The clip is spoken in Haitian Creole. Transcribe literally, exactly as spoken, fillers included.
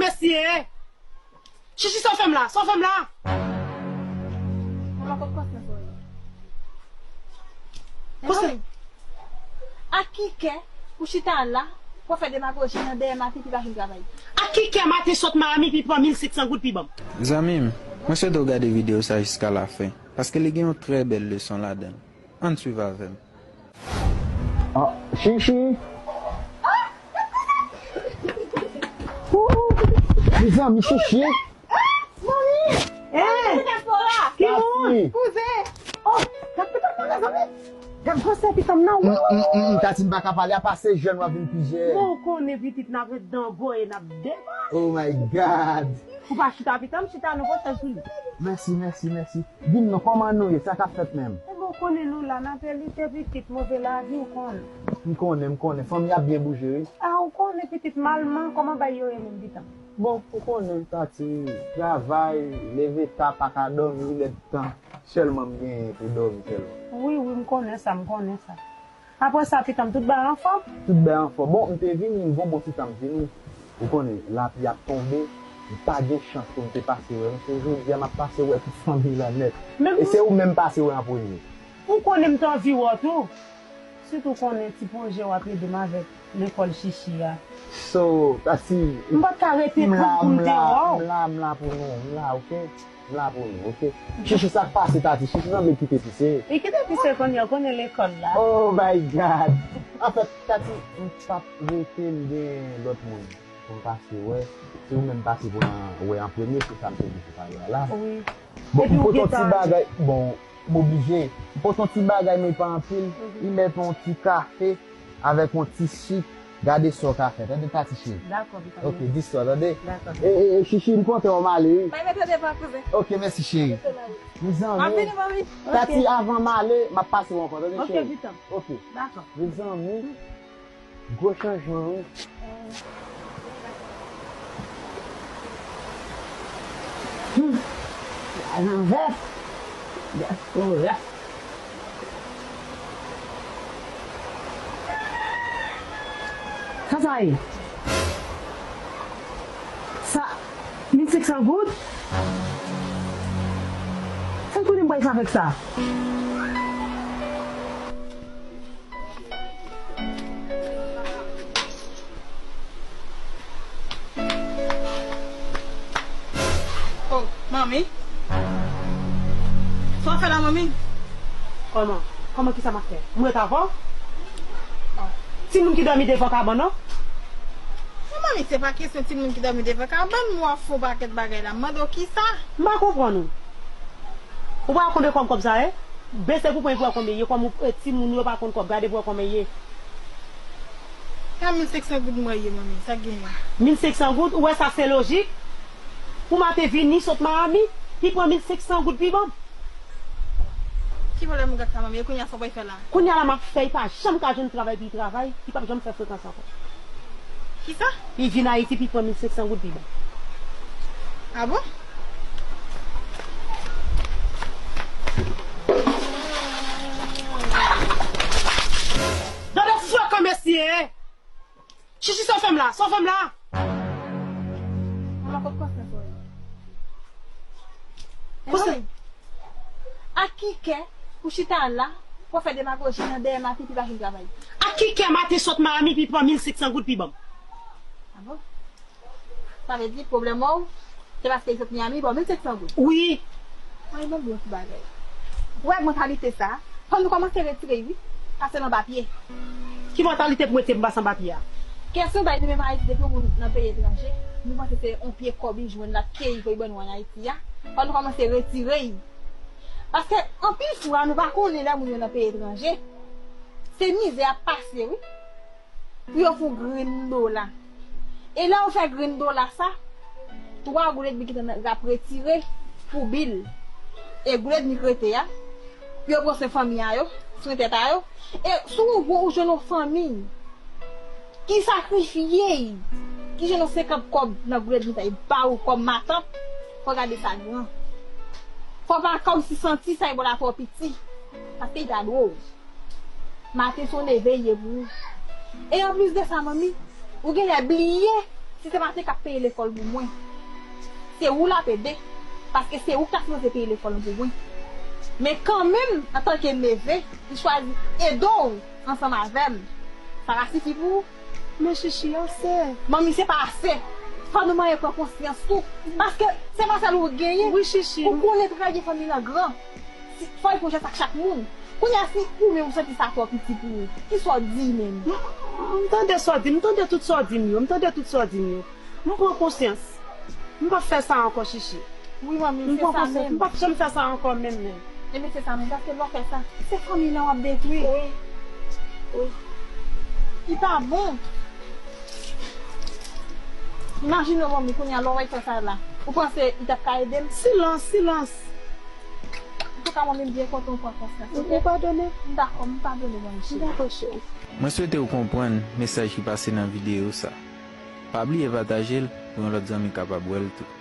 mesye. Chichi, sa w fè m la? Sa w fè m la? Mwen pa konn kòs nan soyè. Kòs nan? Ak ki kè ou chita la pou w fè demagoji nan dèyè Maten pi pa vin travay? Ak ki kè Maten sot Miami pi pran mil senk san goud pi ban m? Zanmi m, mwen swete w gade videyo sa jiska lafen, paske li gen yon trè bèl leson ladan l. Ann swiv avè m. Ah, Chichi! Mezanmi, Chichi! Manmi! Hey! Ki moun? Kouzen! Oh, gad pitit mwen, mezanmi! Gad gwosè pitit m nan, wi, wi, wi, wi. Tati, m pa ka pale, apa se jèn w ap vin pi jèn. Bon, ou konnen pitit n ap ret dan goye, n ap devan. Oh my God! Ou pa chita pitit m, chita nan pòsèj sou li. Mèsi, mèsi, mèsi. Di m non, kòman nou ye? Sa k ap fèt menm? Ebyen, ou konnen nou la, n ap lite pitit, move lavi, ou konnen. M konnen, m konnen. Fanmi ap byen bouje, wi. A, ou konnen pitit malman, kòman bagay yo ye menm pitit m? Bon, ou konnen, Tati, travay, leve ta, pa ka dòmi, lè tan sèlman m genyen pou dòmi sèlman. Wi, wi, m konnen sa, m konnen sa. Apre sa, pitit m, tout bagay anfòm? Tout bagay anfòm. Bon, m te vini, m gon bon ti tan m vini. Ou konnen, lapli ap tonbe, m pa gen chans pou m te pase wè nou. Se jodi a m ap pase wè tout fanmi la nèt. E se ou menm m pase wè an premye. Ou konnen m t anvi wè w tou. Sitou konnen ti pwojè w ap ede m avèk lekòl Chichi a. So, Tati, m pa t ka rete m la, pou m te wè w. M la, m la pou nou, m la, oke? M la pou nou, oke? Chichi, sa k pase, Tati? Chichi sanble kite pise. Li kite pise kounye a, konnen lekòl la. Oh my God! Anfèt, Tati, m p ap rete, m gen lòt moun pou m pase wè. Se ou menm m pase pou m wè an premye, se sa m te oblije pale a la. Wi. Bon, m pote yon ti bagay, bon, m oblije. M pote yon ti bagay, men pa anpil. Mhm. Li mèt yon ti kafe avèk yon ti sik. Gade sa w ka fè, tande, Tati cheri. Dakò, pitit m. Ok, di sa, tande. Dakò. E, e, e, Chichi, m kontan wè m ale, wi. Bay mete devan, kouzen. Ok, mèsi, cheri. Mezanmi, Tati, avan m ale, m ap pase w ankò, tande, cheri. Ok, pitit m. Ok. Dakò. Mezanmi, gwo chanjman, wi. Hmm. Lajan vèt. Dyaspora. Sa sa ye? Sa, mil senk san goud? Sa l konnen m pral fè avèk sa? Oh, manmi. Sa w fè la, manmi? Kòman? Kòman, kisa m ap fè? M ret avè w? Oh. Timoun ki dòmi devan kabann nan? Non, manmi, se pa kesyon timoun ki dòmi devan kabann, m wè w ap fè yon pakèt bagay la. M mande w kisa? M pa konprann ou. Ou pa konn de kòb kòb sa ye? Bese pou pran pou wè konbyen ye, kòm ou, e, timoun yo pa konn kòb, gade pou wè konbyen ye. Sa mil senk san goud mwen ye, manmi, sa k genyen? Mil senk san goud, ou wè sa se lojik? Pou Maten vini sot Miami, li pran mil senk san goud pi ban m. Ki pwoblèm ou gen ak sa, manmi? E kounye a sa w pral fè la? Kounye a la m ap fè, li pa janm ka jwenn travay, pi travay, li p ap janm fè frekans ankò. Kisa? Li vin Ayiti, pi pran mil senk san goud, pi ban. Ah bon? Gade fou ak mesye! Chichi, sa w fè m la? Sa w fè m la? Mwen pa konn kòs nan soyè. Kòs nan? Ak ki kè ou chita la pou w fè demagoji nan dèyè Maten pi pa vin travay? Ak ki kè Maten sot Miami pi pran mil senk san goud pi ban m? Ah bon? Sa vle di pwoblèm ou se paske li sot Miami ba w mil senk san goud? Wi. Mwen ban m yon ti bagay. Ou wè mantalite sa, fò nou kòmanse retire l wi, pase l anba pye. Ki mantalite pou mete m pase anba pye a? Kesyon bay nou menm Ayiti, depi yon moun nan peyi etranje, nou panse se yon pye kòb li jwenn l ap keyi pou li ban nou ann Ayiti a. Fò nou kòmanse retire l. Paske anpil fwa nou pa konnen lè moun yo nan peyi etranje, se mizè y ap pase wi. Pou yo fè yon grenn dola. E lè yo fè grenn dola sa, twa goud edmi ki te nan, y ap retire pou bil. E goud edmi k rete a, pou yo pran swen fanmi a yo, swen tèt a yo. E si w, ou jwenn yon fanmi ki sakrifye, ki jwenn yon senkant kòb nan goud edmi sa, e ba ou kòm matant, fò w gade sa gran. Fò w pa kòmsi santi sa e bò la fè w piti, paske li ta dwe w. Maten se yon leve l ye pou ou. E anplis de sa, manmi, ou genlè bliye Si se pa te k ap peye lekòl pou mwen, se ou l ap ede, paske se ou k ta sipoze peye lekòl lan pou mwen. Men kanmenm, antanke neve, li chwazi ede w ansanm avè m. Sa pa sifi pou ou? Men Chichi, ase. Manmi, se pa ase. Fò nou manyen pran konsyans tou. Paske se pa sèl ou genyen. Wi, Chichi. Ou konnen trè byen fanmi lan gran. Si, fò l fè yon jès ak chak moun. Kounye a, si ou menm ou santi sa twò piti pou ou, ki sa w di menm? M, m tande sa w di, m tande tout sa w di m yo, m tande tout sa w di m yo. M pran konsyans. M p ap fè sa ankò, Chichi. Wi, manmi, m se pran sa konsyans. Menm. M p ap janm fè sa ankò menm, menm. Ebyen, se sa menm, paske lè w fè sa, se fanmi lan w ap detwi. Wi. Wi. Li pa bon. Imajine w, manmi, kounye a, lè w wè l fè sa la. Ou panse li t ap ka ede m? Silans, silans. Antouka, manmi, m byen kontan w pran konsyans, oke? Ou padone? M dakò, m padone, manmi cheri. M dakò, cheri. Mwen swete w konprann mesaj ki pase nan videyo sa. Pa bliye pataje l pou yon lòt zanmi kapab wè l tou.